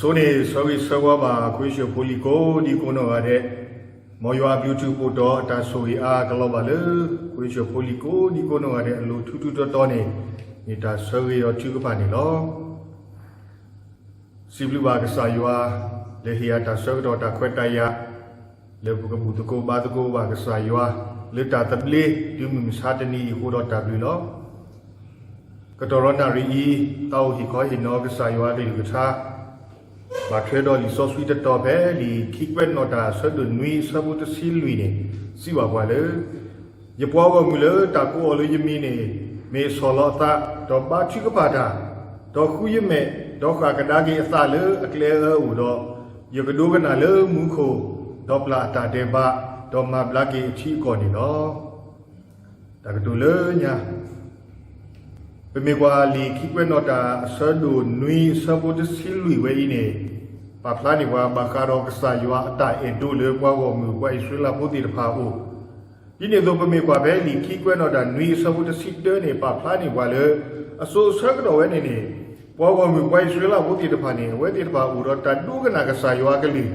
အဆိန့ၣ် ဆၢဂ့ၤဆၢဝါဘၣ် ခဝ့ၡၢၣ်ဖိလံၤကိးဒံကိးနီၢ်ဂၤဒဲး, မ်ယွၤအဘျုးထူးဖှိၣ်တီၤအတၢ်ဆိၣ်ဂ့ၤအါကလီၤဘၣ်လၢ ခဝ့ၡၢၣ်ဖိလံၤကိးဒံကိးနီၢ်ဂၤဒဲး အလိၤထူးထူးတီၤတီၤန့ၣ်, မ့ၢ်တၢ်ဆၢဂ့ၤအီၤထုကဖၣ်န့ၣ်လီၤ. စံးဘျုးဘၣ်ကစၢ်ယွၤ လၢဟ့ၣ်ယၤတၢ်ဆၢကတီၢ်တၢ်ခွဲးတၢ်ယာ် လၢပကဘူၣ်သကိးဘါသကိးဘၣ်ကစၢ်ယွၤ လၢတၢ်သဘျ့တုၤမုၢ်မဆါတနံၤအံၤအဃိဒီးတၢ်ဘျုးလီၤ. ကတီၢ်ရီနၣ်ရံၣ်အံၤ သးအိၣ်ဟ့ၣ်ခီဟ့ၣ်နီၤကစၢ်ယွၤအကလုၢ်ကထါ, ဘၣ်ထွဲဒီးလံာ်စီဆှံတတီၤဖဲလံာ်ခံကွဲးနီၣ်တၢ်အဆၢဒိၣ်နွံအဆၢဖိတဆံလွံၢ်န့ၣ် စံးဘၣ်ပှၤလၢ ယပှၤဂီၢ်မုၢ်လၢတၢ်ကိးအီၤလၢယမံၤန့ၣ် မ့ၢ်ဆီၣ်လီၤအသး, ဒီးဘါထုကဖၣ်တၢ်, ဒီးဃုယမဲာ်, ဒီးဃၣ်ကဒါက့ၤအသးလၢအကျဲအၢအအိၣ်ဒီး, ယကဒိကနၣ်လၢမူခိၣ်, ဒီးပျၢ်အတၢ်ဒဲးဘး, ဒီးမၤဘျါက့ၤအထံအကီၢ်န့ၣ်လီၤ. တၢ်ကတိၤလၢညါ ပမ့ၢ်ကွၢ်လံာ်ခံကွဲးနီၣ်တၢ်အဆၢဒိၣ်နွံအဆၢဖိတဆံလွံၢ်ဝဲအံၤန့ၣ်, ပာ်ဖျါန့ၢ်ပှၤဘၣ်ဃးဒီးကစၢ်ယွၤအတၢ်အဲၣ်ဒိးလၢပှၤဂီၢ်မုၢ်ပှၤအံၣ်စရ့လးဖိသ့ၣ်တဖၣ်အအိၣ်, ဒ်န့ၣ်အသိးပမ့ၢ်ကွၢ်ဖဲလံာ်ခံကွဲးနီၣ်တၢ်နွံအဆၢဖိတဆံတၢန့ၣ် ပာ်ဖျါန့ၢ်ပှၤလၢ အစိၤအဆၢကတီၢ်ဝဲန့ၣ်န့ၣ်, ပှၤဂီၢ်မုၢ်ပှၤအံၣ်စရ့လးဖိသ့ၣ်တဖၣ်န့ၣ် အဝဲသ့ၣ်တဖၣ်အိၣ်ဒီးတၢ်ဒိကနၣ်ကစၢ်ယွၤအကလုၢ်,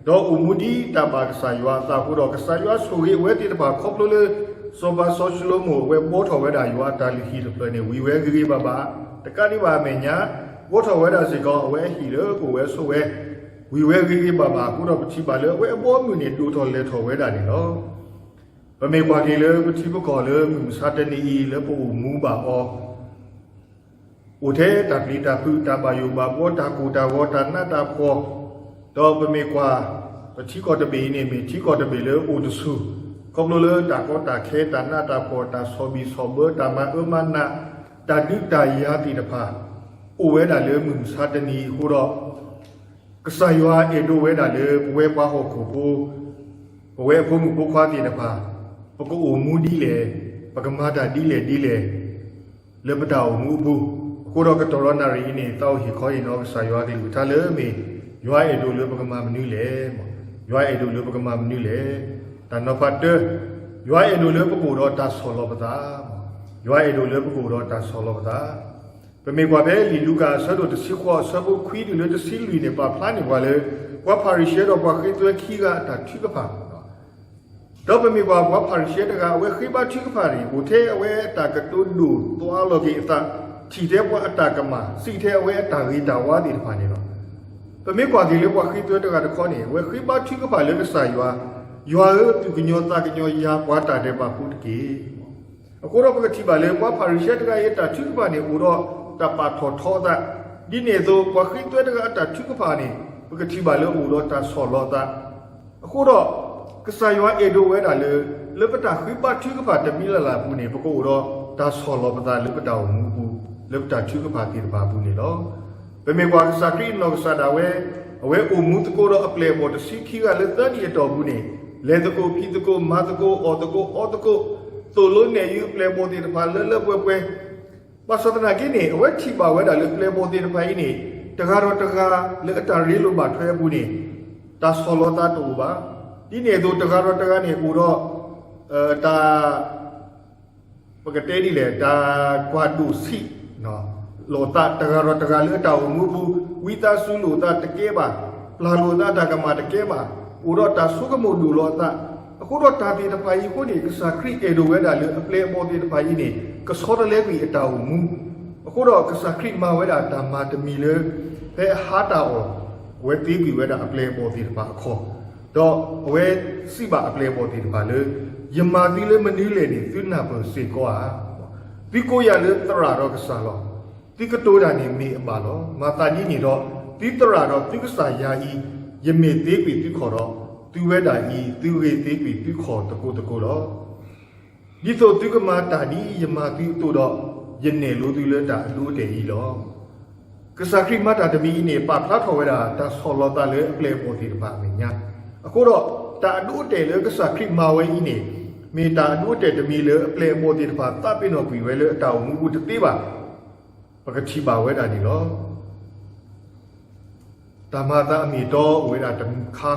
ဒီးအိၣ်မူဒ်တၢ်ဘၣ်ကစၢ်ယွၤအသးအဃိဒီး ကစၢ်ယွၤဆိၣ်ဂ့ၤအဝဲသ့ၣ်တဖၣ်ခီဖျိလၢ စီၤပၤစီၤၡလိၤမိၣ်အဝဲဘှီထီၣ်ဝဲဒၣ်ယွၤအတၢ်လုၢ်ဟံၣ်တဖျၢၣ်န့ၣ် ဝံၤဝဲဂ့ၤဂ့ၤဘၣ်ဘၣ်, တကးဒံးဘၣ်အမဲာ်ညါ, ဘှီထီၣ်ဝဲဒၣ်စ့ၢ်ကီး အဝဲအဟံၣ်လၢကအိၣ်ဝဲဆိးဝဲ, ဝံၤဝဲဂ့ၤဂ့ၤဘၣ်ဘၣ်အဃိဒီး ပထံၣ်ဘၣ်လၢအဝဲအဘီအမုၢ်န့ၣ် ဒိၣ်ထီၣ်လဲၢ်ထီၣ်ဝဲဒၣ်န့ၣ်လီၤ. ပမ့ၢ်ကွၢ်က့ၤလၢပထံပကီၢ်လၢမုၢ်မဆါတနံၤအံၤ လၢပအိၣ်မူဘၣ်အီၤ အိၣ်ထဲတၢ်ပျံၤတၢ်ဖုး တၢ်ဘၣ်ယိၣ်ဘၣ်ဘှီ တၢ်ကိၢ်တၢ်ဂီၤ တၢ်နးတၢ်ဖှီၣ်, ဒီးပမ့ၢ်ကွၢ် ပထံကီၢ်တဘ့ၣ်အံၤန့ၣ် မ့ၢ်ထံကီၢ်တဘ့ၣ်လၢအိၣ်တဆူၣ်, ခီဖျိလၢတၢ်ကီတၢ်ခဲ တၢ်နးတၢ်ဖှီၣ် တၢ်ဆီၣ်ဘံၣ်ဆီၣ်ဘၢ တၢ်မၤအၢမၤနး တၢ်ဒုးတၢ်ယၤသ့ၣ်တဖၣ် အိၣ်ဝဲဒၣ်လၢမုၢ်မဆါတနံၤအံၤအဃိဒီး ကစၢ်ယွၤအဲၣ်ဒိးဝဲဒၣ်လၢပဝဲပှၤဟီၣ်ခိၣ်ဖိ ပဝဲအဖိမုၣ်ဖိခွါသ့ၣ်တဖၣ် ပကအိၣ်မူဒ်လဲၣ်, ပကမၤတၢ်ဒ်လဲၣ်ဒ်လဲၣ် လၢပတၢ်အိၣ်မူအပူၤ, အဃိဒီးကတီၢ်ရီနၣ်ရံၣ်အံၤန့ၣ် သးအိၣ်ဟ့ၣ်ခီဟ့ၣ်နီၤကစၢ်ယွၤအကလုၢ်ကထါလၢမ့ၢ် ယွၤအဲၣ်ဒိးလၢပကမၤမနုၤလဲၣ်, ယွၤအဲၣ်ဒိးလၢပကမၤမနုၤလဲၣ်, တၢ်နီၤဖးတၢ, ယွၤအဲၣ်ဒိးလၢပကအိၣ်ဒီးတၢ်ဆီၣ်လီၤပသး, ယွၤအဲၣ်ဒိးလၢပကအိၣ်ဒီးတၢ်ဆီၣ်လီၤပသး ပမ့ၢ်ကွၢ်ဖဲလံာ်လူၤကၣ်အဆၢဒိၣ်တဆံဃိး အဆၢဖိခွံတုၤလၢတဆံလွံၢ်န့ၣ် ပာ်ဖျါန့ၢ်ပှၤလၢ ပှၤဖၤရံၤၡဲဒီးပှၤဃ့သွဲခံဂၤအတၢ်ထုကဖၣ်, ဒီးပမ့ၢ်ကွၢ်ပှၤဖၤရံၤၡဲတဂၤ အဝဲဃ့ဘါထုကဖၣ်န့ၣ် အိၣ်ထဲအဝဲအတၢ်ကတိၤဒိၣ်သွါလီၤက့ၤအသး, ထံၣ်ထဲပှၤအတၢ်ကမၣ်, စံးထဲအဝဲအတၢ်ဂ့ၤတၢ်ဝါသ့ၣ်တဖၣ်န့ၣ်လီၤ. ပမ့ၢ်ကွၢ်က့ၤလၢပှၤဃ့သွဲတဂၤတခီန့ၣ် အဝဲဃ့ဘါထုကဖၣ်လၢကစၢ်ယွၤ, ယွၤဧၢ, သူၣ်ကညီၤသးကညီၤယၤပှၤတၢ်ဒဲးဘးဖိတက့ၢ်. အဃိဒီးပကထံၣ်ဘၣ်လၢ ပှၤဖၤရံၤၡဲတဂၤအံၤအတၢ်ထုကဖၣ်န့ၣ် အိၣ်ဒီးတၢ်ပာ်ထီၣ်ထီအသး, ဒ်န့ၣ်အသိး ပှၤဃ့သွဲတဂၤအတၢ်ထုကဖၣ်န့ၣ် ပကထံၣ်ဘၣ်လၢအိၣ်ဒီးတၢ်ဆီၣ်လီၤသး, အဃိဒီး ကစၢ်ယွၤအဲၣ်ဒိးဝဲဒၣ်လၢ လၢပတၢ်ဃ့ဘါထုကဖၣ်တမံၤလၢ်လၢ်အပူၤန့ၣ် ပကအိၣ်ဒီးတၢ်ဆီၣ်လီၤပသးလၢပတၢ်အိၣ်မူအပူၤ, လၢပတၢ်ထုကဖၣ်သ့ၣ်တဖၣ်အပူၤန့ၣ်လီၤ. ပမ့ၢ်ကွၢ်ကစၢ်ခရံာ်အနီၢ်ကစၢ်ဒၣ်ဝဲ, အဝဲအိၣ်မူသကိးဒီးအပျဲၢ်အဘီၣ်တဆံခံဂၤလၢသၢနံၣ်အတီၢ်ပူၤန့ၣ်, လဲၤသကိးဖံးသကိးမၤသကိးအီၣ်သကိးအီသကိး, သိၣ်လိနဲၣ်ယုာ်အပျဲၢ်အဘီၣ်သ့ၣ်တဖၣ်လၢလၢပှဲၤပှဲၤ ဘၣ်ဆၣ်သနာ်က့န့ၣ် အဝဲထံၣ်ဘၣ်ဝဲဒၣ်လၢပျဲၢ်အဘီၣ်သ့ၣ်တဖၣ်အံၤန့ၣ် တဂၤဒီးတဂၤလၢအတၢ်ရ့လိာ်ဘၣ်ထွဲအပူၤန့ၣ် တၢ်ဆီၣ်လီၤသးတအိၣ်ဘၣ်. ဒ်န့ၣ်အသိးတဂၤဒီးတဂၤန့ၣ်အိၣ်ဒီး တၢ် ပကတဲဒ်လဲၣ် တၢ်ကွၢ်ဒိၣ်ဆံး လိာ်သးတဂၤဒီးတဂၤလၢအတၢ်အိၣ်မူအပူၤ, ဝံသးစူၤလိာ်သးတကဲဘၣ်, ပျၢ်လိာ်သးတၢ်ကမၣ်တကဲဘၣ်, အိၣ်ဒီးတၢ်ဆိကမိၣ်ဒိၣ်လီၤအသး, အဃိဒီးတၢ်သ့ၣ်တဖၣ်အံၤအဃိန့ၣ် ကစၢ်ခရံာ်အဲၣ်ဒိးဝဲဒၣ်လၢအပျဲၢ်အဘီၣ်သ့ၣ်တဖၣ်အံၤန့ၣ် ကဆီတလဲကွံာ်အတၢ်အိၣ်မူ, အဃိဒီးကစၢ်ခရံာ်မၤဝဲဒၣ်တၢ်မၤတမံၤလၢ ဖဲအဟါတၢ်အီၣ် အဝဲသ့ကွံာ်ဝဲဒၣ်အပျဲၢ်အဘီၣ်သ့ၣ်တဖၣ်အခီၣ်, ဒီးအဝဲစံးဘၣ်အပျဲၢ်အဘီၣ်သ့ၣ်တဖၣ်လၢ ယမၤသုလၢမနုၤလဲၣ်န့ၣ် သုနၢ်ပၢၢ်စ့ၢ်ကီးဧါ. သုကိးယၤလၢသရၣ်ဒီးကစၢ်လီၤ. သုကတိၤတၢ်န့ၣ်မ့ၢ်အဘၣ်လီၤ. မၤသးဒ်န့ၣ်ဒီး သုသရၣ်ဒီးသုကစၢ်ယၤအံၤ ယမ့ၢ်သ့ကွံာ်သုခီၣ်ဒီး သုဝဲဒၣ်အံၤ သုဂ့ၤသ့ကွံာ်သုခီၣ်သကိးသကိးလီၤ. ဒ်သိးသုကမၤတၢ်ဒ်ယမၤသုအသိးဒီး ယနဲၣ်လိသုလၢတၢ်အဒိအတဲာ်အံၤလီၤ. ကစၢ်ခရံာ်မၤတၢ်တမံၤအံၤန့ၣ် ပာ်ဖျါထီၣ်ဝဲဒၣ်တၢ်ဆီၣ်လီၤသးလၢအပျဲၢ်အဘီၣ်သ့ၣ်တဖၣ်အမဲာ်ညါ, အဃိဒီး တၢ်အဒိအတဲာ်လၢကစၢ်ခရံာ်မၤဝဲအံၤန့ၣ် မ့ၢ်တၢ်အဒိအတဲာ်တမံၤလၢအပျဲၢ်အဘီၣ်သ့ၣ်တဖၣ်သးပ့ၤနီၣ်ကွံာ်ဝဲလၢအတၢ်အိၣ်မူအပူၤတသ့ဘၣ်. ပကထံၣ်ဘၣ်ဝဲဒၣ်န့ၣ်လီၤ. တၢ်မၤအသးအမ့ၢ်အတီအိၣ်ဝဲဒၣ်တခါ,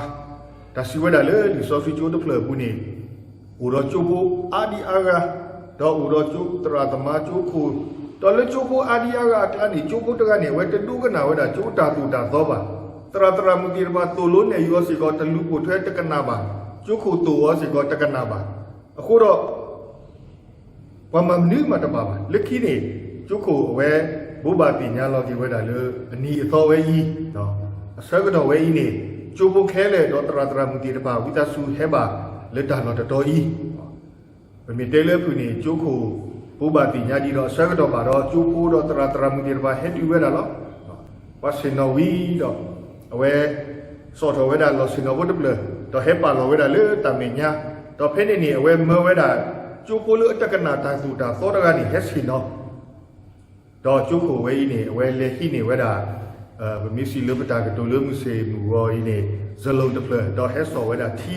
တၢ်စံးဝဲဒၣ်လၢလံာ်စီဆှံကၠိတဖျၢၣ်အပူၤန့ၣ်, အိၣ်ဒီးကၠိဖိအါဒံအါဂၤ, ဒီးအိၣ်ဒီးကၠိသရၣ်သမါကၠိခိၣ်, ဒီးလၢကၠိဖိအါဒံအါဂၤအကျါန့ၣ် ကၠိဖိတဂၤန့ၣ် အဝဲတဒိကနၣ်ဝဲဒၣ်ကၠိတၢ်သိၣ်တၢ်သီဘၣ်. သရၣ်သရၣ်မုၣ်သ့ၣ်တဖၣ်သိၣ်လိနဲၣ်ယုၤအီၤစ့ၢ်ကီး တလူၤပိာ်ထွဲတကနၣ်ဘၣ်, ကၠိခိၣ်သိၣ်အီၤစ့ၢ်ကီးတကနၣ်ဘၣ်. အဃိဒီး ပှၤမၤမနုၤမးတဘၣ်ဘၣ်. လၢခံန့ၣ် ကၠိခိၣ်အဝဲ ဘိးဘၣ်သ့ၣ်ညါလီၤက့ၤဝဲဒၣ်လၢ အနံၤအသီဝဲအံၤ, အဆၢကတီၢ်ဝဲအံၤန့ၣ် ကၠိဖိခဲလၢာ်ဒီးသရၣ်သရၣ်မုၣ်သ့ၣ်တဖၣ် ဝံသးစူၤဟဲဘၣ်လၢတၢ်လီၢ်တတီၤအံၤ ပမ့ၢ်တဲလၢအဖုၣ်န့ၣ် ကၠိခိၣ်ဘိးဘၣ်သ့ၣ်ညါဒ်ဒီး အဆၢကတီၢ်ဘၣ်ဒီး ကၠိဖိဒီးသရၣ်သရၣ်မုၣ်သ့ၣ်တဖၣ်ဟဲတုၤဝဲဒၣ်လီၤ. ပှၤဆ့ၣ်နီၤဝံၤဒီး အဝဲ စိာ်ထီၣ်ဝဲဒၣ်လီၢ်ဆ့ၣ်နီၤဖိတဖျၢၣ် ဒီးဟဲပာ်လီၤဝဲဒၣ်လၢတၢ်မဲာ်ညါ, ဒီးဖဲန့ၣ်န့ၣ် အဝဲမၢဝဲဒၣ် ကၠိဖိလၢအတကနၣ်တၢ်သိၣ်တၢ်သီတဂၤန့ၣ် ဟဲဆ့ၣ်နီၤ ဒီးကၠိခိၣ်ဝဲအံၤန့ၣ် အဝဲလဲၤဟံးန့ၢ်ဝဲဒၣ် ပမ့ၢ်စံးလၢပတၢ်ကတိၤလၢမုၢ်ဆ့ၣ်မုၢ်ဂီၤအံၤန့ၣ် စလိၣ်တဖျၢၣ် ဒီးဟဲစိာ်ဝဲဒၣ်ထံ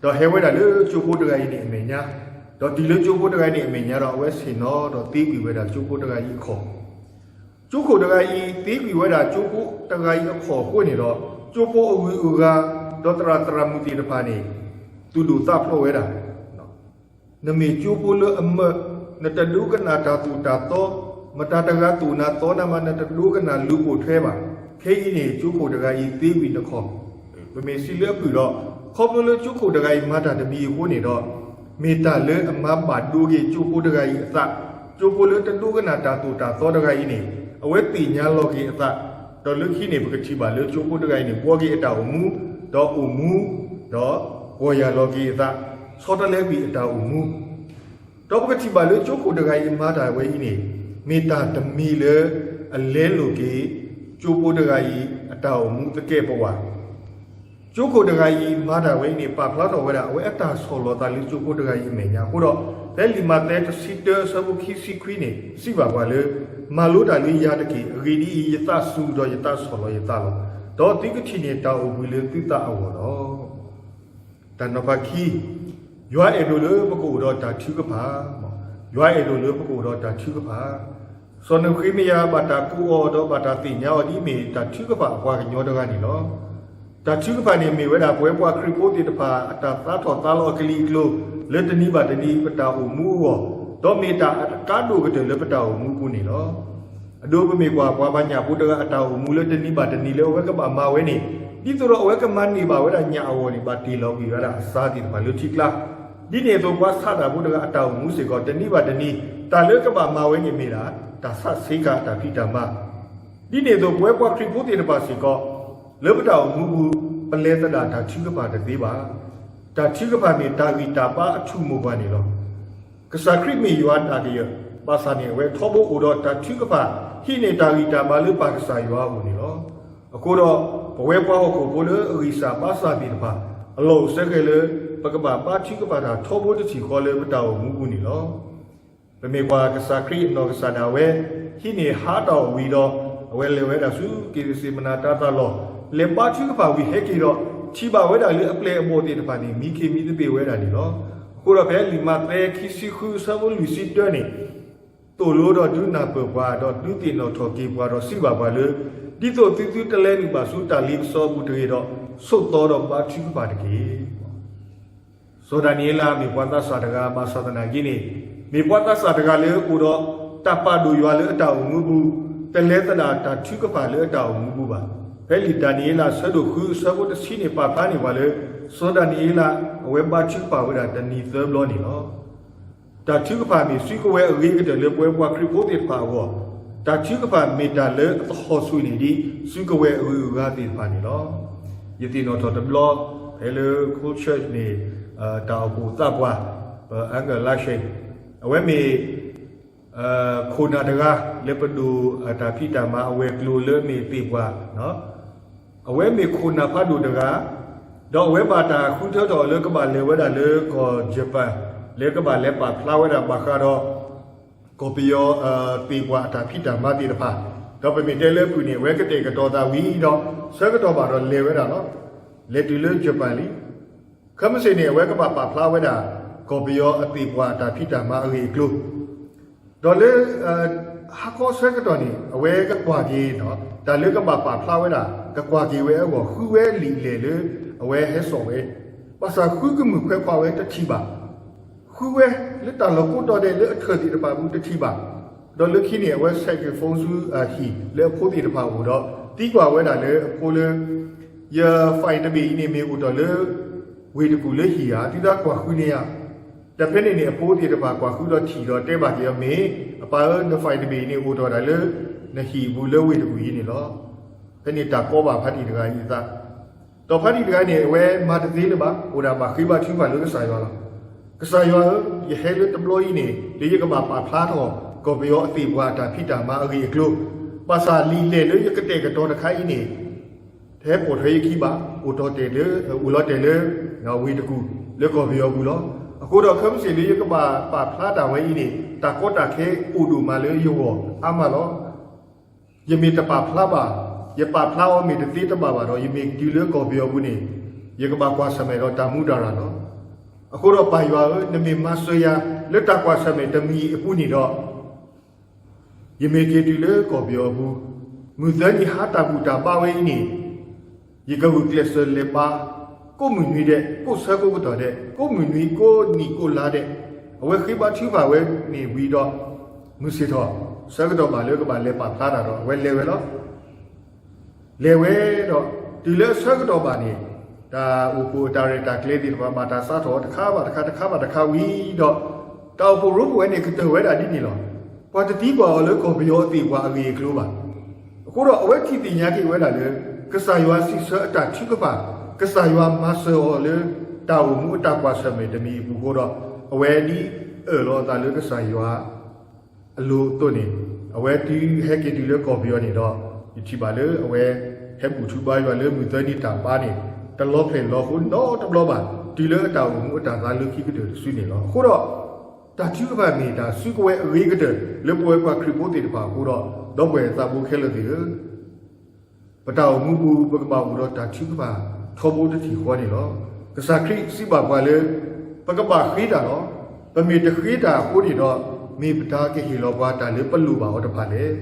ဒီးဟဲဝဲဒၣ်လၢကၠိဖိတဂၤအံၤန့ၣ်အမဲာ်ညါ, ဒီးတုၤလၢကၠိဖိတဂၤအံၤန့ၣ်အမဲာ်ညါဒီး အဝဲဆ့ၣ်နီၤဒီးသ့ကွံာ်ဝဲဒၣ်ကၠိဖိတဂၤအံၤအခီၣ်, ကၠိခိၣ်တဂၤအံၤသ့ကွံာ်ဝဲဒၣ်ကၠိဖိတဂၤအံၤအခီၣ်အဃိန့ၣ်ဒီး ကၠိဖိအဂုၤအဂၤ ဒီးသရၣ်သရၣ်မုၣ်သ့ၣ်တဖၣ်န့ၣ် သူၣ်ဒိၣ်သးဖျိးဝဲဒၣ် နမ့ၢ်ကၠိဖိလၢအမၢ, နတဒိကနၣ်တၢ်သိၣ်တၢ်သီ, မတၤတဂၤသိၣ်နၤသီနၤမး နတဒိကနၣ်လူၤပိာ်ထွဲဘၣ်. ခဲအံၤန့ၣ် ကၠိခိၣ်တဂၤအံၤသ့ဝံၤနခီၣ်, ပမ့ၢ်စံးလၢအဖုၣ်ဒီး ခီဖျိလၢကၠိခိၣ်တဂၤအံၤမၤတၢ်တမံၤအဃိန့ၣ်ဒီး မ့ၢ်တၢ်လၢအမၤဘၣ်ဒိက့ၤကၠိဖိတဂၤအံၤအသး, ကၠိဖိလၢတဒိကနၣ်တၢ်သိၣ်တၢ်သီတဂၤအံၤန့ၣ် အဝဲသ့ၣ်ညါလီၤက့ၤအသး, ဒီးလၢခံန့ၣ် ပကထံၣ်ဘၣ်လၢကၠိဖိတဂၤအံၤန့ၣ် ဘှီက့ၤအတၢ်အိၣ်မူ, ဒီးအိၣ်မူ, ဒီးပီၢ်ယၢ်လီၤက့ၤအသး, ဆီတလဲကွံာ်အတၢ်အိၣ်မူ ဒီးပကထံၣ်ဘၣ်လၢကၠိခိၣ်တဂၤအံၤမၤတၢ်ဝဲအံၤန့ၣ် မ့ၢ်တၢ်တမံၤလၢ အလဲလိာ်က့ၤ ကၠိဖိတဂၤအံၤ အတၢ်အိၣ်မူသကဲးပဝး, ကၠိခိၣ်တဂၤအံၤမၤတၢ်ဝဲအံၤန့ၣ် ပာ်ဖျါထီၣ်ဝဲဒၣ် အဝဲအတၢ်ဆီၣ်လီၤသးလၢကၠိဖိတဂၤအံၤအမဲာ်ညါအဃိဒီး ဖဲလံာ်မးသဲတဆံတၢအဆၢဖိခံဆံခွံန့ၣ် စံးဘၣ်ပှၤလၢ မၤလိတၢ်လၢယၤတက့ၢ်. အဂ့ၢ်ဒ်အံၤ, ယသးစူၤဒီးယသးဆီၣ်လီၤယသးလီၤ. ဒီးသုကထံၣ်န့ၢ်တၢ်အိၣ်ဘှံးလၢသုသးအဂီၢ်လီၤ. တၢ်နီၤဖးခံ, ယွၤအဲၣ်ဒိးလၢပကအိၣ်ဒီးတၢ်ထုကဖၣ်, ယွၤအဲၣ်ဒိးလၢပကအိၣ်ဒီးတၢ်ထုကဖၣ်. စီၤနဃ့မယၤဘၣ်တၢ်ကိးအီၤဒီးဘၣ်တၢ်သ့ၣ်ညါအီၤဒ်အမ့ၢ်တၢ်ထုကဖၣ်အပှၤကညီတဂၤန့ၣ်လီၤ. တၢ်ထုကဖၣ်န့ၣ်မ့ၢ်ဝဲဒၣ်ပဝဲပှၤခရံာ်ဖိသ့ၣ်တဖၣ် အတၢ်သးထီၣ်သးလီၤအကလံၤအကျိၤ လၢတနံၤဘၣ်တနံၤပတၢ်အိၣ်မူအဂီၢ်, ဒီးမ့ၢ်တၢ်အကါဒိၣ်ကတၢၢ်လၢပတၢ်အိၣ်မူပူၤန့ၣ်လီၤ. အဒိပမ့ၢ်ကွၢ်ပှၤဘၣ်ညၣ်ဖိတဂၤအတၢ်အိၣ်မူလၢတနံၤဘၣ်တနံၤလၢအဝဲကဘၣ်မၤဝဲန့ၣ်, ဒ်သိးဒီးအဝဲကမၤန့ၢ်ဘၣ်ဝဲဒၣ်ညၣ်အဂီၢ်န့ၣ် ဘၣ်တ့ၢ်လီၤကွံာ်ဝဲဒၣ်အစါသ့ၣ်တဖၣ်လၢထံကျါ, ဒ်န့ၣ်အသိးပှၤဆးဒၣ်ဖိတဂၤအတၢ်အိၣ်မူစ့ၢ်ကီး တနံၤဘၣ်တနံၤတၢ်လၢကဘၣ်မၤဝဲန့ၣ်မ့ၢ်ဒၣ် တၢ်ဆးဆ့ကၤအတၢ်ဖံးတၢ်မၤ, ဒ်န့ၣ်အသိးပဝဲပှၤခရံာ်ဖိသ့ၣ်တဖၣ်စ့ၢ်ကီး လၢပတၢ်အိၣ်မူပူၤ ပလဲၤသဒၣ်တၢ်ထုကဖၣ်တသ့ဘၣ်. တၢ်ထုကဖၣ်မ့ၢ်တၢ်ဂံၢ်တၢ်ဘါအထူၣ်မိၢ်ပှၢ်န့ၣ်လီၤ. ကစၢ်ခရံာ်မ့ၢ်ယွၤအတၢ်ကယၢၢ်, ဘၣ်ဆၣ်န့ၣ် အဝဲထီဘိအိၣ်ဒီးတၢ်ထုကဖၣ် ဟံးန့ၢ်တၢ်ဂံၢ်တၢ်ဘါလၢပၢ်ကစၢ်ယွၤအအိၣ်န့ၣ်လီၤ. အဃိဒီး ပဝဲပှၤဟီၣ်ခိၣ်ဖိလၢအဂံၢ်စၢ်ဘါစၢ်သ့ၣ်တဖၣ် အလီၢ်အိၣ်ဆၢကဲၤလၢ ပကဘၣ်ဘါထုကဖၣ်တၢ်ထီဘိတထံၣ်ဃီလၢပတၢ်အိၣ်မူပူၤန့ၣ်လီၤ. ပမ့ၢ်ကွၢ်ကစၢ်ခရံာ်အနီၢ်ကစၢ်ဒၣ်ဝဲ ဟံးန့ၢ်ဟါတၢ်အီၣ်ဝံၤဒီး အဝဲလဲၤဝဲဒၣ်ဆူက့ၤသစ့းမနၤတၤသၣ်လီၢ် လဲၤဘါထုကဖၣ်ဝံၤဟဲက့ၤဒီး ထံၣ်ဘၣ်ဝဲဒၣ်လၢအပျဲၢ်အဘီၣ်သ့ၣ်တဖၣ်န့ၣ် မံခ့မံသပ့ၤဝဲဒၣ်န့ၣ်လီၤ. အဃိဒီးဖဲလံာ်မးသဲခံဆံဃုအဆၢဖိလွံၢ်ဆံတၢန့ၣ် သိၣ်လိဒီးဒုးနၢ်ပၢၢ်ပှၤ ဒီးဒုးသ့ၣ်နီၣ်ထီၣ်က့ၤပှၤဒီးစံးဘၣ်ပှၤလၢ ဒ်သိးသုသုတလဲၤနုာ်ဘၣ်ဆူတၢ်လ့ပစီအပူၤတဂ့ၤဒီး ဆိးသီဒီးဘါထုကဖၣ်တက့ၢ်. စီၤဒၤနံးယ့လးမ့ၢ်ပှၤသးစၢ်တဂၤဘၣ်ဆၣ်သနာ်က့န့ၣ် မ့ၢ်ပှၤသးစၢ်တဂၤလၢအိၣ်ဒီးတၢ်ပာ်ဒိၣ်ယွၤလၢအတၢ်အိၣ်မူပူၤ, တလဲၤသဒၣ်တၢ်ထုကဖၣ်လၢအတၢ်အိၣ်မူပူၤဘၣ်. ဖဲလံာ်ဒၤနံးယ့လးအဆၢဒိၣ်ဃုအဆၢဖိတဆံန့ၣ် ပာ်ဖျါန့ၢ်ပှၤလၢ စီၤဒၤနံးယ့လး အဝဲဘါထုကဖၣ်ဝဲဒၣ်တနံၤသၢဘျီန့ၣ်လီၤ. တၢ်ထုကဖၣ်မ့ၢ်စုကဝဲၤအဂ့ၤကတၢၢ်လၢပဝဲပှၤခရံာ်ဖိသ့ၣ်တဖၣ်အဂီၢ်, တၢ်ထုကဖၣ်မ့ၢ်တၢ်လၢအသဟီၣ်ဆူၣ်န့ၢ်ဒံး စုကဝဲၤအဂုၤအဂၤသ့ၣ်တဖၣ်န့ၣ်လီၤ. ယသ့ၣ်နီၣ်ထီၣ်တဘျီ ဖဲလၢ Christchurch န့ၣ် တၢ်အိၣ်ဖှိၣ်သးပှၢ် ပ Uncle Larsen အဝဲမ့ၢ် ခိၣ်နၢ်တဂၤ လၢပဒိၣ်အတၢ်ဖံးတၢ်မၤအဝဲၤကျိၤလၢမ့ၢ်သ့ၣ်ပှၢ် အဝဲမ့ၢ်ခိၣ်နၢ်ဖးဒိၣ်တဂၤ, ဒီးအဝဲဘၣ်တၢ်ဃုထၢထီၣ်လၢကဘၣ်လဲၤဝဲဒၣ်လၢကီၢ် Japan လၢကဘၣ်လဲၤပာ်ဖျါဝဲဒၣ်ဘၣ်ဃးဒီး ကီၢ်ပယီၤ သ့ၣ်ပှၢ်အတၢ်ဖံးတၢ်မၤသ့ၣ်တဖၣ်, ဒီးပမ့ၢ်တဲလၢအဖုၣ်န့ၣ် အဝဲကတဲာ်ကတီၤသးဝံၤဒီး ဆၢကတီၢ်ဘၣ်ဒီးလဲၤဝဲဒၣ်လီၤ. လဲၤတုၤလၢ Japan လံ ခဲမုၢ်ဆ့ၣ်န့ၣ် အဝဲကဘၣ်ပာ်ဖျါဝဲဒၣ် ကီၢ်ပယီၤအသ့ၣ်ပှၢ်အတၢ်ဖံးတၢ်မၤအဂ့ၢ်အကျိၤ, ဒီးလၢ ဟါခီဆၢကတီၢ်န့ၣ် အဝဲကကွၢ်က့ၤ တၢ်လၢကဘၣ်ပာ်ဖျါဝဲဒၣ် ကကွၢ်က့ၤဝဲအဂီၢ် ဃုဝဲလံာ်လဲၣ်လၢ အဝဲဟဲစိာ်ဝဲ, ဘၣ်ဆၣ်ဃုကမုာ်ခွဲးခွါဝဲတထံၣ်ဘၣ်. ဃုဝဲလၢတၢ်လီၢ်ကိးတီၤဒဲးလၢအထၢၣ်သ့ၣ်တဖၣ်ပူၤတထံၣ်ဘၣ်. ဒီးလၢခံန့ၣ် အဝဲ saxophone ဆူအဟံၣ်လၢအဖိသ့ၣ်တဖၣ်အိၣ်ဒီး သံကွၢ်ဝဲဒၣ်လၢအဖိလၢ ယ file တဘ့ၣ်အံၤန့ၣ် မ့ၢ်အိၣ်တ့ၢ်လၢ ဝ့ၢ်တကူၣ်လၢဟံၣ်ဧါ, သုတၢ်ကွၢ်ဃုန့ၢ်ဧါ. ဒီးဖဲန့ၣ်န့ၣ် အဖိသ့ၣ်တဖၣ်ကွၢ်ဃုဒီးထံၣ်ဒီးတဲဘၣ်က့ၤအီၤ မ့ၢ်အပၢ်ဧၢ, န file တဘ့ၣ်အံၤန့ၣ် အိၣ်တ့ၢ်ဒၣ်လၢ နဟံၣ်အပူၤလၢဝ့ၢ်တကူၣ်အံၤန့ၣ်လီၤ. ဖဲန့ၣ်တၢ်ကီဘၣ်ဖါတံၢ်တဂၤအံၤအသး ဒီးဖါတံၢ်တဂၤန့ၣ် အဝဲမၤတသ့လၢၤဘၣ်, အိၣ်ဒၣ်ဘၣ်ဃ့ဘါထုကဖၣ်လၢကစၢ်ယွၤလီၤ. ကစၢ်ယွၤဧၢ, ယဟဲလၢတဘျီအံၤန့ၣ် လၢယကဘၣ်ပာ်ဖျါထီၣ် ကီၢ်ပယီၤအသ့ၣ်ပှၤအတၢ်ဖံးတၢ်မၤအဂ့ၢ်အကျိၤ, ဘၣ်ဆၣ်လံာ်လဲၢ်လၢယကတဲာ်ကတီၤတခါအံၤန့ၣ် တဟဲပိာ်ထွဲယခံဘၣ်, အိၣ်တ့ၢ်လၢ, အိၣ်လီၤတဲာ်လၢ ဝ့ၢ်တကူၣ် လၢကီၢ်ပယီၤပူၤလီၤ. အဃိဒီးခဲမုၢ်ဆ့ၣ်လၢယကဘၣ်ပာ်ဖျါတၢ်ဝဲအံၤန့ၣ် တၢ်ကီတၢ်ခဲအိၣ်ဒိၣ်မးလၢယဂီၢ်အါမးလီၤ. ယမ့ၢ်တပာ်ဖျါဘၣ်, ယပာ်ဖျါအီၤမ့ၢ်တသ့တဘၣ်ဘၣ်ဒီး ယမ့ၢ်တုၤလၢကီၢ်ပယီၤပူၤန့ၣ် ယကဘၣ်ကွၢ်ဆၢၣ်မဲာ်ဒီးတၢ်မူတၢ်ရၢ်လီၤ. အဃိဒီးပၢ်ယွၤဧၢ, နမ့ၢ်မၤစၢၤယၤလၢတၢ်ကွၢ်ဆၢၣ်မဲာ်တမံၤအပူၤန့ၣ်ဒီး ယမ့ၢ်က့ၤတုၤလၢကီၢ်ပယီၤအပူၤ, မုၢ်သၢနံၤဟါတၢ်ဘူၣ်တၢ်ဘါဝဲအံၤန့ၣ် ယကဂုာ်ကျဲးစၢးလဲၤဘါ ကိးမုၢ်နွံဒဲး, ကိးဆၢကိးကတီၢ်ဒဲး, ကိးမုၢ်နွံကိးနံၣ်ကိးလါဒဲး, အဝဲဃ့ဘါထုကဖၣ်ဝဲန့ၣ်ဝံၤဒီး မုၢ်ဆ့ၣ်ထီၣ် ဆၢကတီၢ်ဘၣ်လၢကဘၣ်လဲၤပာ်ဖျါတၢ်ဒီး အဝဲလဲၤဝဲလီၤ. လဲၤဝဲဒီး တုၤလၢအဆၢကတီၢ်ဘၣ်န့ၣ် တၢ်အိၣ်ဖှိၣ်အတၢ်ရဲၣ်တၢ်ကျဲၤသ့ၣ်တဖၣ် ဘၣ်တၢ်စးထီၣ်တခါဘၣ်တခါ တခါဘၣ်တခါဝံၤဒီး တၢ်အိၣ်ဖှိၣ်ရိဖှိၣ်ဝဲန့ၣ် ကတၢၢ်ဝဲဒၣ်ဒ်န့ၣ်လီၤ. ပှၤတသံကွၢ်အီၤလၢကီၢ်ပယီၤအသ့ၣ်ပှၤအဂ့ၢ်အကျိၤဘၣ်. အဃိဒီးအဝဲထံၣ်သ့ၣ်ညါက့ၤဝဲဒၣ်လၢ ကစၢ်ယွၤစံးဆၢအတၢ်ထုကဖၣ်, ကစၢ်ယွၤမၤစၢၤအီၤလၢ တၢ်အိၣ်မူအတၢ်ကွၢ်ဆၢၣ်မဲာ်တမံၤအပူၤအဃိဒီး အဝဲဒ်အၢၣ်လီၤအသးလၢကစၢ်ယွၤ အလိၤအသိးန့ၣ် အဝဲတုၤဟဲက့ၤတုၤလၢကီၢ်ပယီၤန့ၣ်ဒီး ယထံၣ်ဘၣ်လၢအဝဲ ဟဲဘူၣ်ထူဘါယွၤလၢမုၢ်သၢနံၤတၢ်ဘါန့ၣ် တလီၤဖျဲၣ်လီၤဃိနီတဘျီဘၣ် တုၤလၢအတၢ်အိၣ်မူအတၢ်သးလၢခံကတၢၢ်တစုန့ၣ်လီၤ. အဃိဒီး တၢ်ထုကဖၣ်မ့ၢ်တၢ်စုကဝဲၤအဂ့ၤကတၢၢ် လၢပဝဲပှၤခရံာ်ဖိသ့ၣ်တဖၣ်အဃိဒီး ဒီပုၢ်ဝဲၢ်သးဘိခဲလၢာ်သ့ၣ်ဧၢ ပတၢ်အိၣ်မူပူၤ ပကဘၣ်အိၣ်ဒီးတၢ်ထုကဖၣ်ထီဘိတထံၣ်ဃီန့ၣ်လီၤ. ကစၢ်ခရံာ်စံးဘၣ်ပှၤလၢ ပကဘၣ်ဃ့တၢ်လီၤ. ပမ့ၢ်တဃ့တၢ်အဃိန့ၣ်ဒီး မ့ၢ်ပတၢ်ကဟ့ၣ်လီၤပှၤတၢ်လၢပလိၣ်ဘၣ်အီၤတဖၣ်လဲၣ်.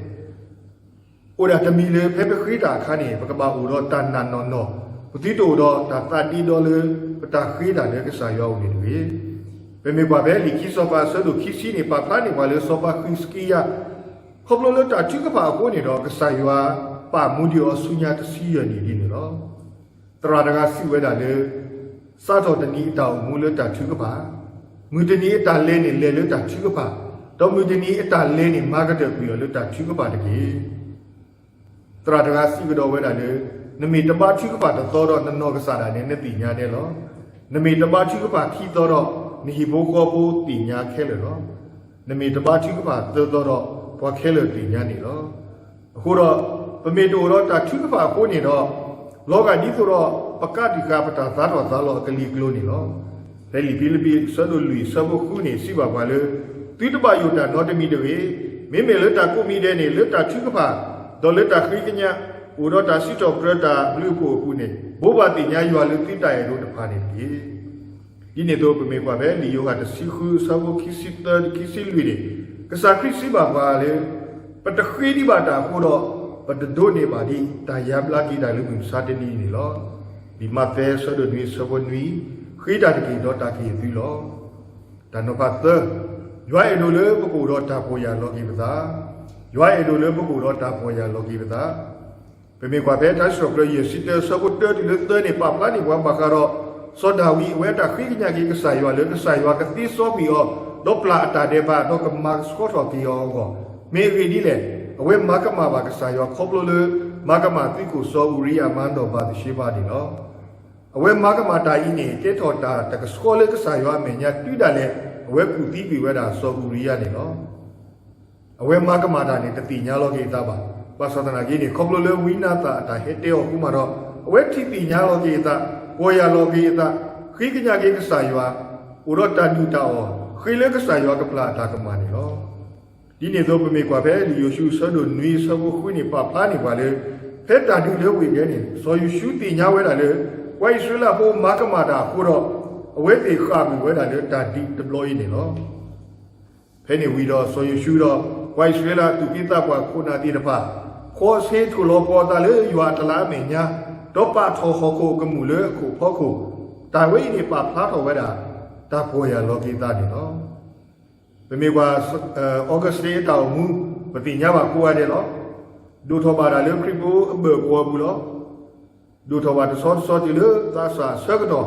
အိၣ်ဒၣ်တမံၤလၢဖဲပဃ့တၢ်အခါန့ၣ် ပကဘၣ်အိၣ်ဒီးတၢ်နာ်နီၢ်နီၢ်, ပသုတအိၣ်ဒီးတၢ်သးဒ့ဒီလၢ ပတၢ်ဃ့တၢ်လၢကစၢ်ယွၤအအိၣ်န့ၣ်တဂ့ၤ. ပမ့ၢ်ကွၢ်ဖဲလံာ်ခံစီၤပၤအဆၢဒိၣ်ခံဆံန့ၣ် ပာ်ဖျါန့ၢ်ပှၤလၢစီၤပၤဃံးစကံယၤ ခီဖျိလၢတၢ်ထုကဖၣ်အဃိန့ၣ်ဒီး ကစၢ်ယွၤပာ်မူဒံးအီၤဆူညါတဆံယဲၢ်နံၣ်ဒ်န့ၣ်လီၤ. သရၣ်တဂၤစံးဝဲဒၣ်လၢ စးထီၣ်တနံၤအတၢ်အိၣ်မူလၢတၢ်ထုကဖၣ်, မုၢ်တနံၤအတၢ်လဲၤန့ၣ်လဲၤလၢတၢ်ထုကဖၣ်, ဒီးမုၢ်တနံၤအတၢ်လဲၤန့ၣ်မၤကတၢၢ်ကွံာ်အီၤလၢတၢ်ထုကဖၣ်တက့ၢ်. သရၣ်တဂၤစံးကဒီးဝဲဒၣ်လၢ နမ့ၢ်တဘါထုကဖၣ်တသီဒီး နနီၢ်ကစၢ်ဒၣ်နဲ နသ့ၣ်ညါဒဲလီၤ. နမ့ၢ်တဘါထုကဖၣ်ခံသီဒီး နဟံၣ်ဖိဃီဖိသ့ၣ်ညါခဲလၢာ်လီၤ. နမ့ၢ်တဘါထုကဖၣ်သၢသီဒီး ပှၤခဲလၢာ်သ့ၣ်ညါန့ၣ်လီၤ. အဃိဒီး ပမ့ၢ်တအိၣ်ဒီးတၢ်ထုကဖၣ်အဃိန့ၣ်ဒီး လီၤဂာ်ဒ်သိးဒီး ပကးတံာ်ဃာ်ပတၢ်သါထီၣ်သါလီၤအကလံၤကျိၤန့ၣ်လီၤ. ဖဲလံာ်ဖံလံးပံးအဆၢဒိၣ်လွံၢ်အဆၢဖိဃုန့ၣ် စံးဘၣ်ပှၤလၢ သုတဘၣ်ယိၣ်တၢ်နီတမံၤတဂ့ၤ. မ့မ့ၢ်လၢတၢ်ကိးမံၤဒဲးန့ၣ် လၢတၢ်ထုကဖၣ် ဒီးလၢတၢ်ဃ့ကညး အိၣ်ဒီးတၢ်စံးထီၣ်ပတြၢၤတၢ်ဘျုးအဖှိၣ်အပူၤန့ၣ် ဘိးဘၣ်သ့ၣ်ညါယွၤလၢသုတၢ်အဲၣ်ဒိးတဖၣ်န့ၣ်တက့ၢ်. ဒ်န့ၣ်အသိး ပမ့ၢ်ကွၢ်ဖဲလံာ်ယိၤဟၣ်တဆံဃုအဆၢဖိခံဆံသၢ ခံဆံလွံၢ်န့ၣ် ကစၢ်ခရံာ်စံးဘၣ်ပှၤလၢ ပတဃ့ဒံးဘၣ်တၢ်အဃိဒီး ပတဒိးန့ၢ်ဘၣ်ဒံး တၢ်ယါဘျါက့ၤတၢ်လၢမုၢ်မဆါတနံၤအံၤန့ၣ်လီၤ. လံာ်မးသဲအဆၢဒိၣ်နွံအဆၢဖိနွံ, ဃ့တၢ်တက့ၢ်ဒီးတၢ်ကယဲၢ်သုလီၤ. တၢ်နီၤဖးသၢ, ယွၤအဲၣ်ဒိးလၢပကအိၣ်ဒီးတၢ်ပီၢ်ယၢ်လီၤက့ၤပသး, ယွၤအဲၣ်ဒိးလၢပကအိၣ်ဒီးတၢ်ပီၢ်ယၢ်လီၤက့ၤပသး. ပမ့ၢ်ကွၢ်ဖဲတၢ်စံးထီၣ်ပတြၢၤယဲၢ်ဆံတၢအဆၢဖိတၢတုၤလၢသၢန့ၣ် ပာ်ဖျါန့ၢ်ပှၤဘၣ်ဃးဒီး စီၤဒၤဝံးအဝဲအတၢ်ဃ့ကညးက့ၤကစၢ်ယွၤလၢ ကစၢ်ယွၤကသ့စီကွံာ်အီၤ ဒီးပျၢ်အတၢ်ဒဲးဘး ဒီးကမၤကဆှီထီၣ်က့ၤအီၤအဂီၢ်, မ့ၢ်အဂ့ၢ်ဒ်လဲၣ်, အဝဲမၤကမၣ်ဘၣ်ကစၢ်ယွၤခီဖျိလၢ မၤကမၣ်သုးခိၣ်စီၤအူၤရံယၤမါနီၢ်ဘၤသရှ့ဘၤန့ၣ်လီၤ. အဝဲမၤကမၣ်တၢ်အံၤန့ၣ် ကဲထီၣ်တၢ်တကဆှီလၢကစၢ်ယွၤအမဲာ်ညါတုၤဒၣ်လဲာ် အဝဲကူၣ်သံကွံာ်ဝဲဒၣ်စီၤအူၤရံယၤန့ၣ်လီၤ. အဝဲမၤကမၣ်တၢ်န့ၣ် တသ့ၣ်ညါလီၤက့ၤအသးဘၣ်. ဘၣ်ဆၣ်သနာ်က့န့ၣ် ခီဖျိလၢဝံနၤသၣ်အတၢ်ဟဲတဲအီၤအဃိမးဒီး အဝဲထံၣ်သ့ၣ်ညါလီၤက့ၤအသး, ပီၢ်ယၢ်လီၤက့ၤအသး, ဃ့ကညးက့ၤကစၢ်ယွၤ, အိၣ်ဒီးတၢ်ဒုၣ်တၢ်အီၣ်, ဃ့လၢကစၢ်ယွၤကပျၢ်အတၢ်ကမၣ်န့ၣ်လီၤ. ဒ်န့ၣ်အသိး ပမ့ၢ်ကွၢ်ဖဲလံာ်ယိၤၡူအဆၢဒိၣ်နွံအဆၢဖိဃုန့ၣ် ပာ်ဖျါန့ၢ်ပှၤလၢ ဖဲတၢ်ဒုးလၢဝ့ၢ်ဒဲးန့ၣ် စီၤယိၤၡူသ့ၣ်ညါဝဲဒၣ်လၢ ပှၤအံၣ်စရ့လးဖိမၤကမၣ်တၢ်အဃိဒီး အဝဲသ့ၣ်ဃၣ်ကွံာ်ဝဲဒၣ်လၢတၢ်ဒုးတဘျီအံၤန့ၣ်လီၤ. ဖဲန့ၣ်ဝံၤဒီးစီၤယိၤၡူဒီး ပှၤအံၣ်စရ့လးသူၣ်က့သးပှၢ်ခိၣ်နၢ်သ့ၣ်တဖၣ် ခီဆ့ထိၣ်လီၤပှီၤအသးလၢယွၤအတလးအမဲာ်ညါ, ဒီးပာ်ထီၣ်ဟီၣ်ခိၣ်အကမူၣ်လၢအခိၣ်ဖီခိၣ်, တၢ်ဝဲအံၤန့ၣ်ပာ်ဖျါထီၣ်ဝဲဒၣ် တၢ်ပီၢ်ယၢ်လီၤက့ၤသးန့ၣ်လီၤ. ပမ့ၢ်ကွၢ် Augustine အတၢ်အိၣ်မူ ပသ့ၣ်ညါဘၣ်ကိးဂၤဒဲးလီၤ. ဒိၣ်ထီၣ်ဘၣ်တၢ်လၢခရံာ်ဖိအဘၢၣ်ကဝီၤပူၤလီၤ. ဒိၣ်ထီၣ်ဘၣ်တဆီတဆီတုၤလၢသးစၢ်အဆၢကတီၢ်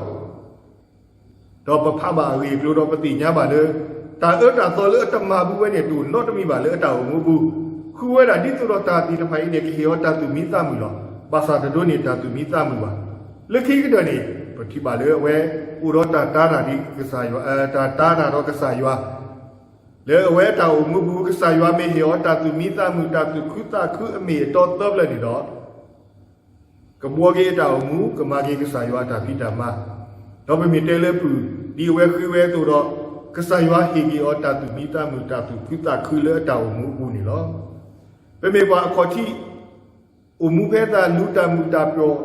ဒီးပဖးဘၣ်အဂ့ၢ်အကျိၤဒီးပသ့ၣ်ညါဘၣ်လၢ တၢ်အၢတၢ်သီလၢအတမၤဘူးဝဲန့ၣ် တအိၣ်နီတမံၤဘၣ်လၢအတၢ်အိၣ်မူအပူၤ, ဃုဝဲဒၣ်ဒ်သိးဒီးတၢ်သ့ၣ်တဖၣ်အံၤန့ၣ် ကဟ့ၣ်အီၤတၢ်သူၣ်မံသးမုာ်လီၤ. ဘၣ်ဆၣ်တဒိးန့ၢ်တၢ်သူၣ်မံသးမုာ်ဘၣ်. လၢခံကတၢၢ်န့ၣ် ပထံၣ်ဘၣ်လၢအဝဲအိၣ်ဒီးတၢ်တာ်တၢ်ဒ်ကစၢ်ယွၤ, တၢ်တာ်တၢ်ဒီးကစၢ်ယွၤ လၢအဝဲအတၢ်အိၣ်မူပူၤ ကစၢ်ယွၤမ့ၢ်ဟ့ၣ်အီၤတၢ်သူၣ်မံသးမုာ် တၢ်သူၣ်ခုသးခုအမ့ၢ်အတီသၢဖျၢၣ်န့ၣ်ဒီး ကဘှီက့ၤအတၢ်အိၣ်မူ ကမၤက့ၤကစၢ်ယွၤအတၢ်ဖံးတၢ်မၤ, ဒီးပမ့ၢ်တဲလၢပူၤ ဒ်အဝဲဃ့ဝဲအသိးဒီး ကစၢ်ယွၤဟ့ၣ်က့ၤအီၤတၢ်သူၣ်မံသးမုာ် တၢ်သူၣ်ခုသးခုလၢအတၢ်အိၣ်မူအပူၤန့ၣ်လီၤ. ပမ့ၢ်ပှၤအခီၣ်ထံး အိၣ်မူဖဲအသးလူၤတၢ်မုာ်တၢ်ပျီၣ်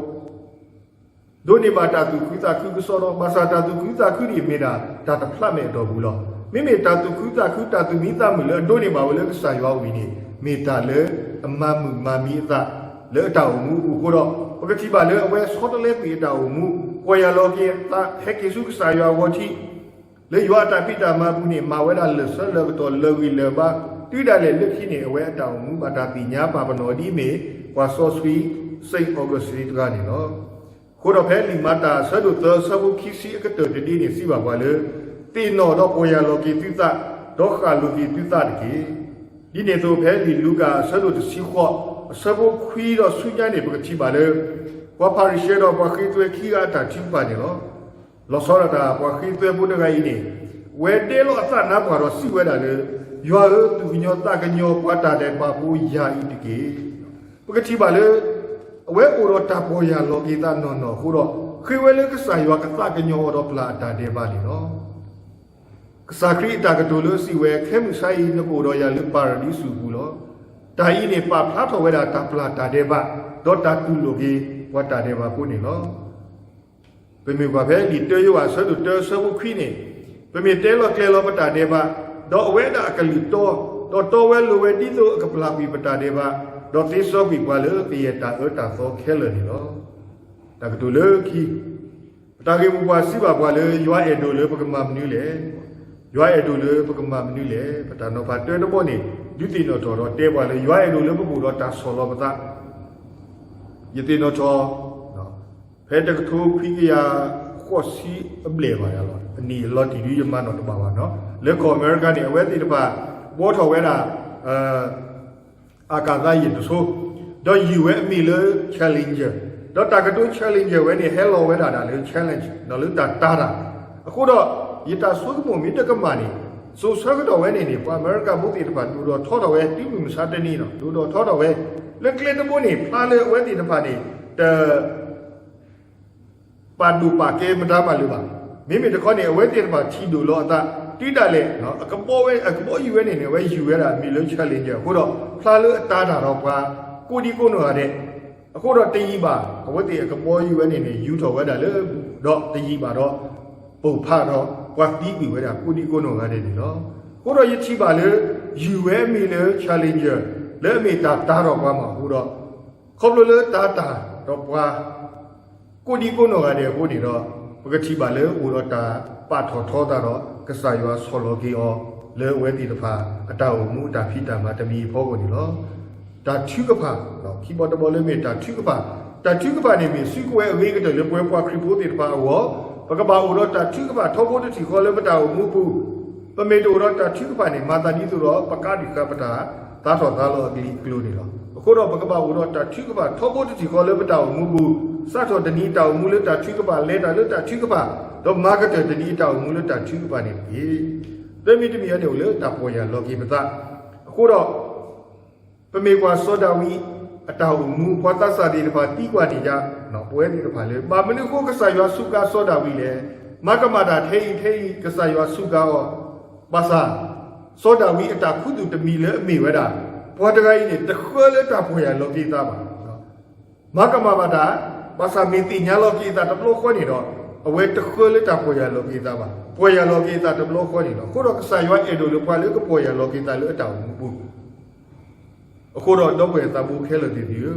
ဒိးန့ၢ်ဘၣ်တၢ်သူၣ်ခုသးခုကစီဒီ ဘၣ်ဆၣ်တၢ်သူၣ်ခုသးခုန့ၣ်မ့ၢ်ဒၣ်တၢ်တဖျးမဲာ်အတီၢ်ပူၤလီၤ. မ့မ့ၢ်တၢ်သူၣ်ခုသးခု တၢ်သူၣ်မံသးမုာ်လၢအဒိးန့ၢ်ဘၣ်ဝဲလၢကစၢ်ယွၤအအိၣ်အံၤန့ၣ် မ့ၢ်တၢ်လၢအမၤမုာ်မၤမံအသးလၢအတၢ်အိၣ်မူအပူၤအဃိဒီး ပကထံၣ်ဘၣ်လၢအဝဲဆီတလဲကွံာ်အတၢ်အိၣ်မူ ပီၢ်ယၢ်လီၤက့ၤအသး ဟဲက့ၤဆူကစၢ်ယွၤအဂီၢ်ထံး လၢယွၤအတၢ်ဖံးတၢ်မၤအပူၤန့ၣ် မၤဝဲဒၣ်လၢာ်ဆၢလၢာ်ကတီၢ်လၢာ်ဂံၢ်လၢာ်ဘါ တုၤဒၣ်လဲာ်လၢခံန့ၣ် အဝဲအတၢ်အိၣ်မူဘၣ်တၢ်သ့ၣ်ညါပာ်ပနီၣ်ဒ်အမ့ၢ် ပှၤစီဆှံ Saint Augustine တဂၤန့ၣ်လီၤ. အဃိဒီးဖဲလံာ်မၤတၢ်အဆၢဒိၣ်သၢအဆၢဖိခံဆံအကတၢၢ်တဒ့န့ၣ် စံးဘၣ်ပှၤလၢ သ့ၣ်နီၣ်ဒီးပီၢ်ယၢ်လီၤက့ၤသုသး ဒီးဃၣ်လိၤက့ၤသုသးတက့ၢ်. ဒ်န့ၣ်အသိးဖဲလံာ်လူၤကၣ်အဆၢဒိၣ်တဆံဃိး အဆၢဖိခွံဒီးဆူညါန့ၣ် ပကထံၣ်ဘၣ်လၢ ပှၤဖၤရံၤၡဲဒီးပှၤဃ့သွဲခံဂၤအတၢ်ထုကဖၣ်န့ၣ်လီၤ. လီၤဆီဒၣ်တၢ် ပှၤဃ့သွဲဖိတဂၤအံၤန့ၣ် ဝဲဒဲလီၤအသးနါပှၢ်ဒီးစံးဝဲဒၣ်လၢ ယွၤဧၢ, သူၣ်ကညီၤသးကညီၤပှၤတၢ်ဒဲးဘးဖိယၤအံၤတက့ၢ်. ပကထံၣ်ဘၣ်လၢ အဝဲအိၣ်ဒီးတၢ်ပီၢ်ယၢ်လီၤက့ၤသးနီၢ်နီၢ်အဃိဒီး ဃ့ဝဲလၢကစၢ်ယွၤကသးကညီၤအီၤဒီးပျၢ်အတၢ်ဒဲးဘးန့ၣ်လီၤ. ကစၢ်ခရံာ်အတၢ်ကတိၤလၢစံးဝဲ ခဲမုၢ်ဆါအံၤ နကအိၣ်ဒီးယၤလၢပၤရဒံစူၤအပူၤလီၤ. တၢ်အံၤန့ၣ် ပာ်ဖျါထီၣ်ဝဲဒၣ်တၢ်ပျၢ်တၢ်ဒဲးဘး ဒီးတၢ်တူၢ်လိာ်က့ၤပှၤတၢ်ဒဲးဘးဖိန့ၣ်လီၤ. ပမ့ၢ်ကွၢ်ဖဲလံာ်တၢယိၤဟၣ်အဆၢဒိၣ်တၢအဆၢဖိခွံန့ၣ်, ပမ့ၢ်တဲလီၤကျဲၤလီၤပတၢ်ဒဲးဘး, ဒီးအဝဲဒၣ်အကလုၢ်တီ, ဒီးတီဝဲလိၤဝဲဒ်သိးအကပျၢ်ကွံာ်ပတၢ်ဒဲးဘး, ဒီးသ့စီကွံာ်ပှၤလၢကယဲၢ်တၢ်အၢတၢ်သီခဲလၢာ်န့ၣ်လီၤ. တၢ်ကတိၤလၢခံ, ပတၢ်ဂ့ၢ်မိၢ်ပှၢ်စံးဘၣ်ပှၤလၢ ယွၤအဲၣ်ဒိးလၢပကမၤမနုၤလဲၣ်. ယွၤအဲၣ်ဒိးလၢပကမၤမနုၤလဲၣ်. ပတၢ်နီၤဖးတၢတဘီန့ၣ် ဒုးသ့ၣ်နီၣ်ထီၣ်ဒီးတဲပှၤလၢ ယွၤအဲၣ်ဒိးလၢပကအိၣ်ဒီးတၢ်ဆီၣ်လီၤပသး ယသ့ၣ်နီၣ်ထီၣ် ဖဲတကထိခွံကယၤဃိးဆံအဘျဲၣ်ဘၣ်ယၤလီၤ. အနံၣ်အလီၤတံၢ်ဒုးယမၤနီၣ်တဘၣ်ဘၣ်နီၤ. လၢကီၢ်အမဲရကၤန့ၣ် အဝဲသ့ၣ်တဖၣ် ဘှီထီၣ်ဝဲဒၣ် အကၤသးယံာ်တဆိ, ဒီးယုၢ်ဝဲအမံၤလၢ Challenger, ဒီးတၢ်ကတိၤ Challenger ဝဲန့ၣ် ဟဲလီၤဝဲဒၣ်ဒၣ်လၢ challenge ဒီးလၢတၢ်တာ်တၢ်. အဃိဒီး ယတၢ်ဆိကမိၣ်မ့ၢ်တကမၣ်န့ၣ် စိၤဆၢကတီၢ်ဝဲန့ၣ်န့ၣ် ပှၤအမဲရကၤဖိသ့ၣ်တဖၣ် ဒိၣ်ဒီးထီထီၣ်ဝဲ တုၤမုၢ်မဆါတနံၤဒီး ဒိၣ်ဒီးထီထီၣ်ဝဲ လၢကျဲတဘိန့ၣ် ဖျါလၢအဝဲသ့ၣ်တဖၣ်န့ၣ် တ ပာ်ဒိၣ်ပာ်ကဲမတၤမးလၢၤဘၣ်. မ့မ့ၢ်တခီန့ၣ် အဝဲသ့ၣ်တဖၣ်ထံၣ်ဒိၣ်လီၤအသး တုၤဒၣ်လဲာ် အကဘီဝဲ အကဘီယူၤဝဲန့ၣ်န့ၣ် အဝဲယူၤဝဲဒၣ်မံၤလၢ Challenger အဃိဒီး ဖျါလၢအတာ်တၢ်ဒီးပှၤ ကိးဒံကိးနီၢ်ဂၤဒဲး, အဃိဒီးတယံာ်ဘၣ် အဝဲသ့ၣ်အကဘီယူၤဝဲန့ၣ်န့ၣ် ယူၤထီၣ်ဝဲဒၣ်လၢ ဒီးတယံာ်ဘၣ်ဒီး ပိၢ်ဖးဒီးပှၤသံကွံာ်ဝဲဒၣ်ကိးဒံကိးနီၢ်ဂၤဒဲးန့ၣ်လီၤ. အဃိဒီးယထံၣ်ဘၣ်လၢ ယူၤဝဲအမံၤလၢ Challenger လၢအမ့ၢ်တၢ်တာ်ဒီးပှၤမးအဃိဒီး ခီဖျိလၢတၢ်တာ်ဒီးပှၤ ကိးဒံကိးနီၢ်ဂၤဒဲးအဃိန့ၣ်ဒီး ပကထံၣ်ဘၣ်လၢအိၣ်ဒီးတၢ်ပာ်ထီၣ်ထီသးဒီး ကစၢ်ယွၤဆီၣ်လီၤက့ၤအီၤ လၢအဝဲသ့ၣ်တဖၣ် အတၢ်အိၣ်မူအတၢ်ဖံးတၢ်မၤတမံၤအဖီခိၣ်န့ၣ်လီၤ. တၢ်ထုကဖၣ်, ခံဘီတဘီလၢမ့ၢ်တၢ်ထုကဖၣ်, တၢ်ထုကဖၣ်န့ၣ်မ့ၢ်စုကဝဲၤအဂ့ၤကတၢၢ်လၢပဝဲပှၤခရံာ်ဖိသ့ၣ်တဖၣ်အဂီၢ်, ပကဘၣ်အိၣ်ဒီးတၢ်ထုကဖၣ်ထီဘိတထံၣ်ဃီလၢပတၢ်အိၣ်မူပူၤ, ပမ့ၢ်တအိၣ်ဒီးတၢ်ထုကဖၣ်န့ၣ် မၤသးဒ်သိးဒီး ပကးဒံးဃာ်ပတၢ်သးထီၣ်သါလီၤအကလံၤအကျိၤန့ၣ်လီၤ. အဃိဒီးပကဘၣ်အိၣ်ဒီးတၢ်ထုကဖၣ်ထီဘိတထံၣ်ဃီလၢပတၢ်အိၣ်မူပူၤ, စးထီၣ်တနံၤတၢ်အိၣ်မူလၢတၢ်ထုကဖၣ် လဲၤတၢ်လၢတၢ်ထုကဖၣ်, ဒီးမၤကတၢၢ်တနံၤတၢ်အိၣ်မူလၢတၢ်ထုကဖၣ်န့ၣ်တက့ၢ်. သၢမံၤတမံၤအံၤန့ၣ်အိၣ်လၢတၢ်ပီၢ်ယၢ်လီၤက့ၤပသး. အဃိဒီး ပမ့ၢ်ကွၢ်စီၤဒၤဝံး အတၢ်အိၣ်မူ ပှၤသးစၢ်သ့ၣ်တဖၣ်သံကွၢ်န့ၢ်ယၤ ပဝဲသ့ၣ်တဖၣ်လၢ ဘၣ်မနုၤအဃိကစၢ်ယွၤစူးကါစီၤဒၤဝံးလဲၣ်. မၤကမၣ်တၢ်ထဲအံၤထဲအံၤ ကစၢ်ယွၤစူးကါအီၤ, ဘၣ်ဆၣ် စီၤဒၤဝံးအတၢ်ခူသူၣ်တမံၤလၢအမ့ၢ်ဝဲဒၣ် ပှၤတဂၤအံၤန့ၣ် တဃၢလၢတၢ်ပီၢ်ယၢ်လီၤက့ၤသးဘၣ်. မၤကမၣ်ဘၣ်တၢ်, ဘၣ်ဆၣ်မ့ၢ်သ့ၣ်ညါလီၤက့ၤအသးတဘျီဃီန့ၣ်ဒီး အဝဲတဃၢလၢတၢ်ပီၢ်ယၢ်လီၤက့ၤသးဘၣ်. ပီၢ်ယၢ်လီၤက့ၤအသးတဘျီဃီန့ၣ်လီၤ. အဃိဒီးကစၢ်ယွၤအဲၣ်ဒိးလၢပှၤလၢကပီၢ်ယၢ်လီၤက့ၤသးလၢအတၢ်အိၣ်မူပူၤ အဃိဒီးဒီပုၢ်ဝဲၢ်သးဘိခဲလၢာ်သ့ၣ်ဧၢ,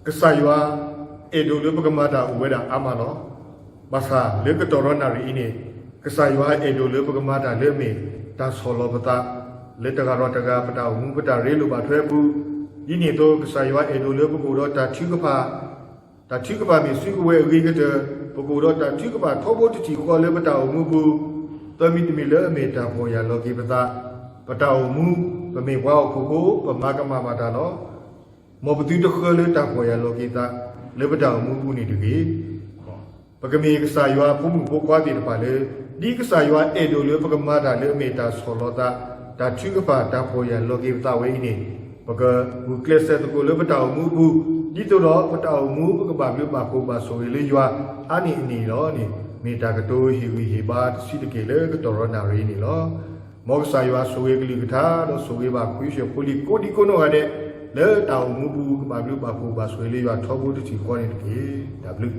ကစၢ်ယွၤအဲၣ်ဒိးလၢပကမၤတၢ်အိၣ်ဝဲဒၣ်အါမးလီၤ. ဘၣ်ဆၣ်လၢကတီၢ်ဒီးနၣ်ရံၣ်အံၤန့ၣ် ကစၢ်ယွၤအဲၣ်ဒိးလၢပကမၤတၢ်လၢအမ့ၢ် တၢ်ဆီၣ်လီၤပသး လၢတဂၤဒီးတဂၤ ပတၢ်အိၣ်မူပတၢ်ရ့လိာ်ဘၣ်ထွဲအပူၤ, ဒ်န့ၣ်အသိး ကစၢ်ယွၤအဲၣ်ဒိးလၢပကအိၣ်ဒီးတၢ်ထုကဖၣ်, တၢ်ထုကဖၣ်မ့ၢ်စုကဝဲၤအဂ့ၤကတၢၢ်, ပကအိၣ်ဒီးတၢ်ထုကဖၣ်ထီဘိတထံၣ်ဃီလၢပတၢ်အိၣ်မူပူၤ, သၢမံၤတမံၤလၢအမ့ၢ်တၢ်ဖှီၣ်ယာ်လီၤက့ၤပသး, ပတၢ်အိၣ်မူ, ပမ့ၢ်ပှၤဟီၣ်ခိၣ်ဖိ ပမၤကမၣ်ဘၣ်တၢ်လီၤ. မ်ပသုတဃၢလၢတၢ်ဖှီၣ်ယာ်လီၤက့ၤသး လၢပတၢ်အိၣ်မူပူၤန့ၣ်တဂ့ၤ. ပကမ့ၢ်ကစၢ်ယွၤအဖိမုၣ်ဖိခွါသ့ၣ်တဖၣ်လၢ ဒ်ကစၢ်ယွၤအဲၣ်ဒိးလၢပကမၤတၢ်လၢအမ့ၢ်တၢ်ဆီၣ်လီၤသး, တၢ်ထုကဖၣ် တၢ်ဖှီၣ်ယာ်လီၤက့ၤပသးဝဲအံၤန့ၣ်, ပကဂုာ်ကျဲးစၢးသကိးလၢပတၢ်အိၣ်မူအပူၤ, ဒ်သိးဒီးပတၢ်အိၣ်မူပကဘၣ်ဘျုးဘၣ်ဖှိၣ်ဘၣ်ဆိၣ်ဂ့ၤလၢယွၤ အါန့ၢ်အန့ၣ်လီၤန့ၣ် မ့ၢ်တၢ်ကတိၤဟ့ၣ်ဂံၢ်ဟ့ၣ်ဘါတဆံးတက့ၢ်လၢကတီၢ်ရီနၣ်ရံၣ်အံၤန့ၣ်လီၤ. မ်ကစၢ်ယွၤဆိၣ်ဂ့ၤကလုၢ်ကထါ ဒီးဆိၣ်ဂ့ၤဘၣ်ခွံဆၢဖိလံၤကိးဒံကိးနီၢ်ဂၤဒဲး လၢတၢ်အိၣ်မူပူၤ ကဘၣ်ဘျုးဘၣ်ဖှိၣ်ဘၣ်ဆိၣ်ဂ့ၤလၢယွၤထီဘိတထံၣ်ဃီန့ၣ်တက့ၢ်. တၢ်ဘျုး